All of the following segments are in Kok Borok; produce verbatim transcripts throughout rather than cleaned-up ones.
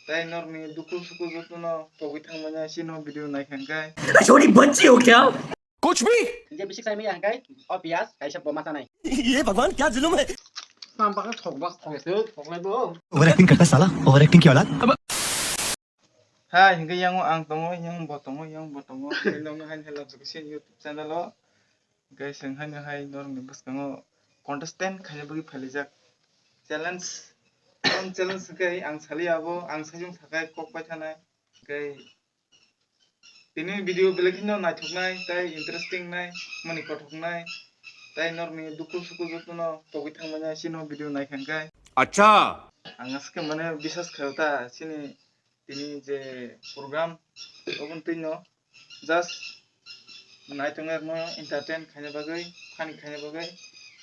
Tai norni dukhu sukhu jotono pogwi thangmani chini video naikha hwnkhe. छोटी बच्ची हो क्या? कुछ भी। Je bisi sai maya hwnkhe o piyas kaisa bo ma chanai. ये भगवान क्या जुल्म है। Sam bakhe thok bak thok se thok lai bo. Over acting करता साला, ओवर एक्टिंग की औलाद। Hai hwnkhe yang ang tongo, yang bo tongo, yang bo tongo. Hai nokno hai hello sini YouTube channel o. Hwnkhe chwng haino hai norokni bwskango contestant khaina bagwi phailaijak challenge. Ang challenge hwnkhe ang saliya abo, ang sajwng sakai kok paithanai. Hwnkhe tini video belai kheno naithoknai, tei interesting nai, mani kothoknai, tei norokni dukhu sukhu jotono pogwi thangmani chini video naikha hwnkhe. Acha. Ang aswk mane biswas khaio ta chini tini je program, oboni twino just naitongnai rokno entertain khaina bagwi, funny khaina bagwi,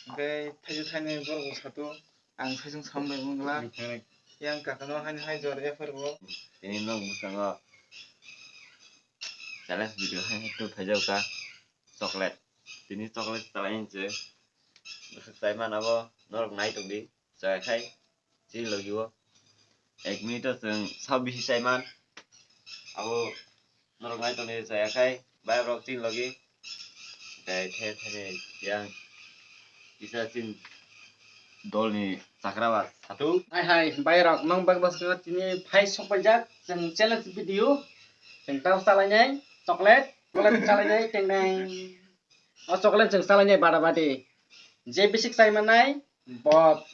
hwnkhe thaisu thainwi borok bo sato, ang saichung sambai wngla. Yang kakano haino hai jor yapharbo. Tini nok bwskango challenge video hai hai tubuphaijak kha chocolate. Tini chocolate chalai hinse bwswk chai man abo norok nai tongdi. Chaya khai chini logi o ek minute o chwng sab bisi chaiman. Abo norok nai tongdi chaya khai bai rok chini logi. Tei the thani yang kisa chini dolni chakra ba satu. Hai hai bai rok nong bak bas kha chini phai sok paijak chwng challenge video chwng tau chalainai chocolate chocolate chalainai teng teng. O chocolate chwng chalainai bada badi. Je bisik chai manai bo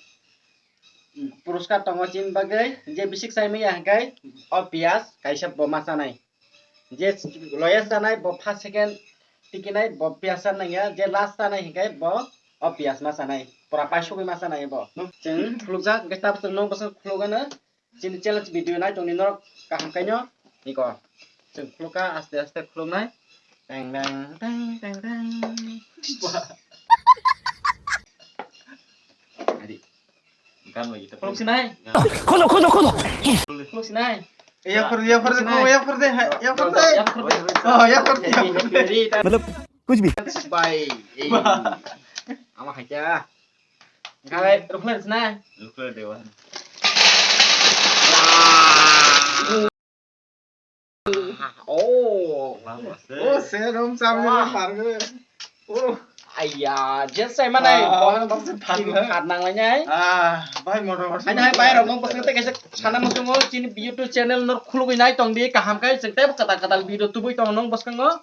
puruskar tongo chini bagwi. Je bisik chai maya hwnkhe o piyas kaisa bo ma chanai. Je loya chanai bo first second tikinai bo piyas cha nangya. Je last chanai hwnkhe bo o piyas ma chanai. Pura paisugwi ma chanai bo. Chwng khulukjak hwnkhe tabuk chwng nong bwswk khulukgano. Chini challenge video nai tongni norok kaham kaino iko. Chwng khulukha aste aste khuluknai. Teng teng teng teng teng. Adi. Gan lagi khuluk sinai. Khodo, khodo, khodo. Khuluk sinai. Ya phar, ya phar, ya phar de, ya phar de. Ya phar de. Oh, ya phar de. Matlab, kuch bhi. Bye. Ama hai kya? Khalai, rukhlai sina. Rukhlai dewa. Oh. Oh, serum samni pargo. Oh. Aiya, je sai manai. Ah, bok phat nang lai nai. Ah, bai motor. Hai nai bai rok nong bwskango tei kaisa sana muchungo chini YouTube channel nor khulugwi nai tong di kaham kai chwng tei katal katal video tubui tong nong bwskango.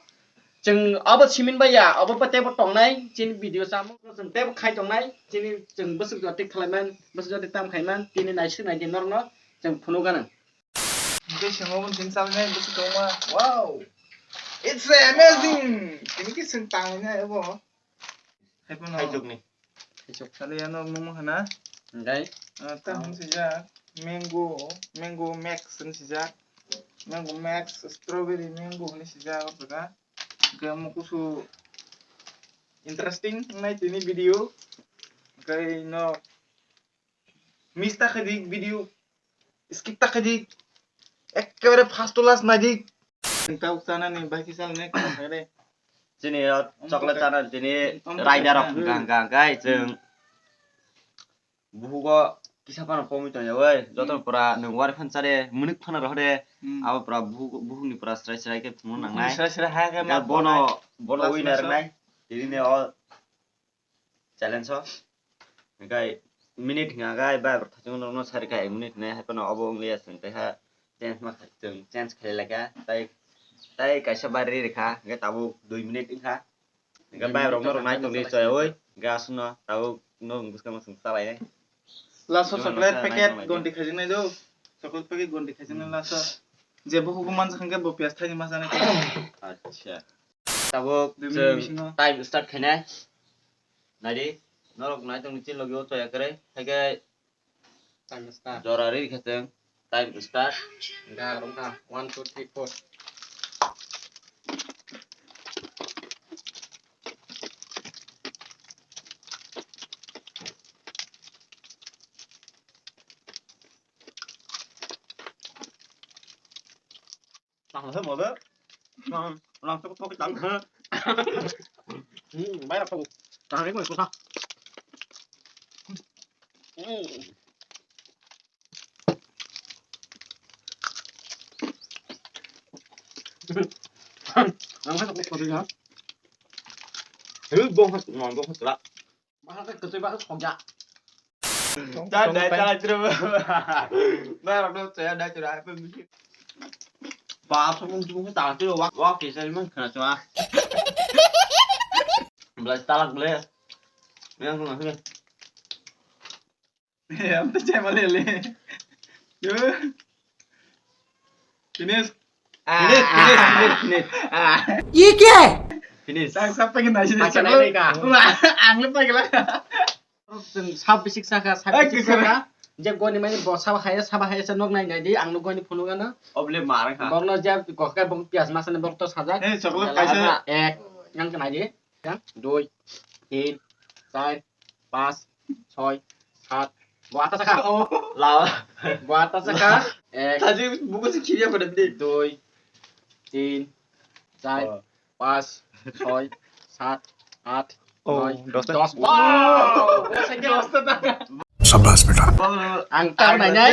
Chwng abo simin bai ya, abo pa tebo tongnai, chini video samo, chwng tebo khai tongnai, chini chwng bwswk jotwi khlaiman, bwswk jotwi tam khaiman, tini naisik nai di norokno chwng phunuk gana. Hwnkhe chwng obo chini chalnai bwswk tongma, wow! It's amazing! Tini khe chwng tanglai nai abo. Haiphano. Khaijokni. Khaijok. Sale ano nungma hana. Hwnkhe? Ah, tamo swijak mango, mango mix hwnwi swijak. Mango mix, strawberry mango hwnwi swijak o jaga. Hwnkhe omo kusu interesting wngnai tini video. Hwnkhe no miss ta khaidi video, skip ta khaidi, ekkebare first to last naidi. Tau chanani bai kisa ne kare. Chini o chocolate chana tini raida rok hwnkha hwnkha hwnkhe chwng buhugo kisa phano pomwi tongya oi, joto pura nwng wari phan chare mwnwk phano rohode. Hmm. Abo pura buhuk, buhukni pura srai srai khe phunukna nangnai. Srai srai ha khe ma bono, bono winner wngnai. Tini o challenge o. Hwnkhe minute hwnkha khe bai thachung nokno sari kha ek minute hinwi hai phano obo wng liya chwng tei ha change ma chwng change khlai lai kha tei, tei kaisa bai ri rikha hwnkhe tabuk dui minute wngkha. Hwnkhe bai rok norok nai tongdi choyaui hwnkhe aswkno tabuk nokni bwskango chwng chalainai. Last o chocolate packet gondi khaijaknai do. Chocolate packet gondi khaijaknai last o. Je bukugo manjak hwnkhe bo piyas thaini ma chanai. Acha. Tabuk dui minute bisingo time start khainai. Naidi, norok nai tongdi chini logi o choya kwrwi. Haikhe time start. Jora ri khe chwng time start. Ga rong kha one, two, three, four. Tang se mo de. Nang, nang se ko tang. Hmm, bai ra ko. Tang re ko ko sa. Hmm. Ang kha kok kori ha. Hei, bong kha, bong kha tra. Bahasa kecil bahasa kok ya. Chadai chadai chadai chadai chadai. Ba rok no chaya dai chadai. Ba so mung mung ta chadai wa wa ke sai mang khana chwa. Bla talak ble. Yang khana. Em to chai malele. Yo. Finish. Ah. Finish, finish, finish, finish. Ah. Ye kya hai? Finish. Sak sak pakai nasi. Pakai nasi ka? Wah, ang le pakai lah. Chwng sab bisik saka, sab bisik saka. Je goni mani bo sab haya, sab haya sa nok nai nai di, ang no goni phunu gana. Oble mar kha. Bok no je kok kai bok pias mas ne bok to saja. Eh, chocolate kaisa. Ek, yang kenai di. Yang, dui, tin, char, pas, soi, sat. Bo ata saka. Oh. Lao. Bo ata saka. Ek. Tadi buku si kiri apa tadi? Dui, tin, char, pas, soi, sat, at, noi, dos. Dos. Wow! Dos taka. Sabas beta. Ang ta nai nai.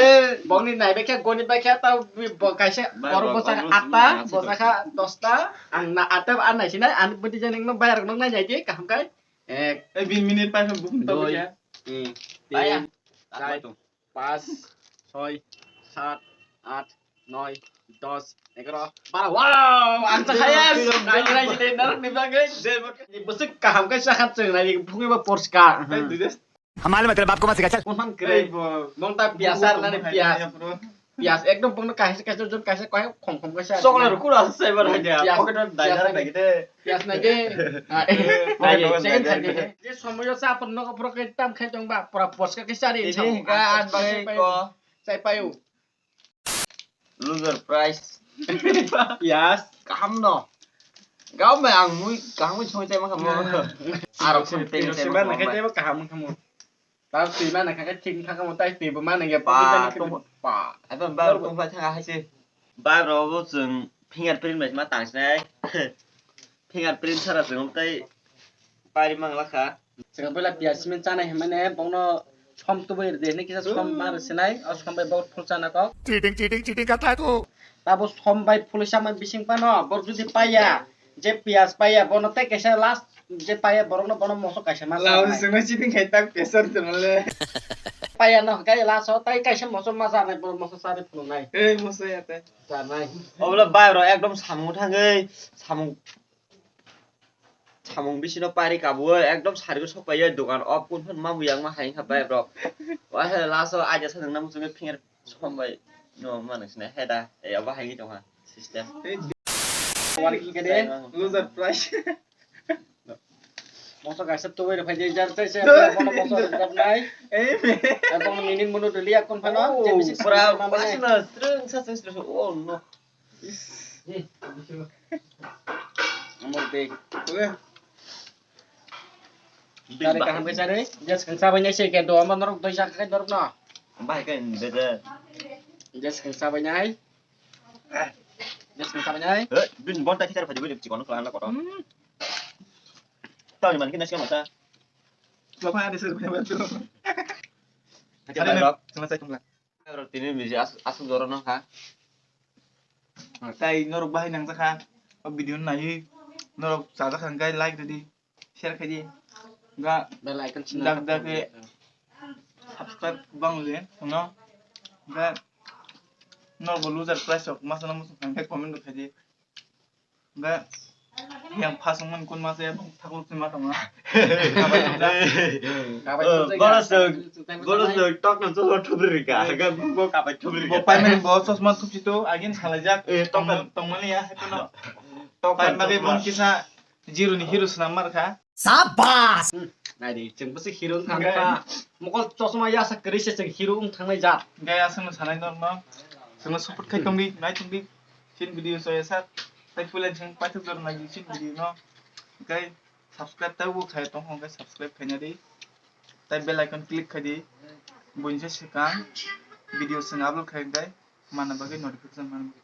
Bongni nai bekhe goni bekhe ta bo kaisa borok bo saka atta, bo saka dosta. Ang na atta an nai sinai, an budi janing no bayar nok nai jai di kaham kai. Ek. Eh, bin minute pai bukum ta doi, ya. Tin, char, pas, soi, sat, at, noi, dos, egaro, baro. Wow, ang ta hayas. Nai nai jide narok ni bagwi. Ni busuk kaham kai sakhat chwng nai phungwi ba porska. Tei dui des. हमारे मतलब आपको मत सिखा, चल। Kuman kre. Ei, bo. Mong ta piasar nani pias. Pias ekdom bongno kaisa kaisa jon kaisa koi khom khom kaisa. Sokla rukura sai bar hai dia. Pocket dai dar dai de. Pias nai de. Ah, eh, nai de. Second side de. Je somoyo sa pon no pro ke tam khai tong ba pura poska ke sari. Ini ka an bagai ko. Sai payu. Loser prize. Pias. Kaham no. Gao me ang mui kaham mui soi tai ma khamo. Arok soi tai ma khamo. Kaham khamo. Tao twi mana kha khe thik wngkha kamo, tai twi bo mana khe ba, tong ba. Abo ba tong ba thang hai se. Ba ro bo chwng fingerprint bai ma tang sinai. Fingerprint sara chwng tai pari mang la kha. Chwng bela pias min chana himane bongno som tubui de ne kisa som mar sinai, o som bai bo phul chana kok. Cheating, cheating, cheating ka tha tu. Tabo som bai phul sama bising pano bor judi paya. Je pias paya, bono tei kaisa last je paya, borokno bono mosok kaisa ma sanai. Lao songno sitting khai tak pressure tongmale. Paya no kai last o tai kaisa mosok ma sanai, bono mosok sari phunuknai. Ei, mosok ya tai. Sanai. Obla bai ro ekdom samung thangwi, samung, samung bisino pari kabui, ekdom sari sok paiya dogan off kun phun mamu yang ma hai kha bai ro. Wa he last o aja sanang namu chunge finger Sombai no manang sina heda e abo hai tongha system. Wani ki kede? Loser prize. Moso kaisa tubui rok phai jar tai se bono moso rok nai. Ei me. Bono nini munu duli akon phano je bisi pura pasna streng sa streng streng. Oh no. Amor de. Tari kaham ke sari, jas kang sabai nai se ke do, ama norok doi jak kai norok no. Bai kai beda. Jas kang sabai nai. Jas kang sabai nai. Eh, bin bon ta kitar phadi bin chikon klan la koto. Tau ni man kina siya mata. Lo pa ade sir bena batu. Ada bai rok. Sama saya kumla. Tini bisi asuk joro no kha. Tai norok bahai nangjakha o video no naiwi norok chajakha hwnkhe like rwdi, share khaidi, ga bell icon sina dak dak khe subscribe bang le no ga norok bo loser prize rok masana muchung kha hwnkhe comment rok khaidi. Hwnkhe yang phasung man kun masa ya bang thakluk sima tongma. Kabai tongja. Kabai tongja. Bono sung, bono sung tok no cholo thubri rika. Hwnkhe bo kabai thubri rika. Bo payment bo chosma thupsi to agin salaijak. Eh, tok tongma-, tongmani ya hetono. Tok pai bagwi tongma. Bong kisa zero ni hero swnam mar kha. Sabas! Hmm, nai di, chwng bwswk hero wng thang kha. Mokol chosma yasa kwrwi se chwng hero wng thangnai jat. Hwnkhe aswkno sanai norokno. Chwngno support khai tongdi, nai tongdi. Chini video soya sak. Tai puila chwng paithak jora nai di chini video no. Hwnkhe subscribe tai bo khai tong hwnkhe subscribe khaina di. Tai bell icon click khai di. Buini se swkang video chwng upload khai hwnkhe manna bagwi notification manna bagwi.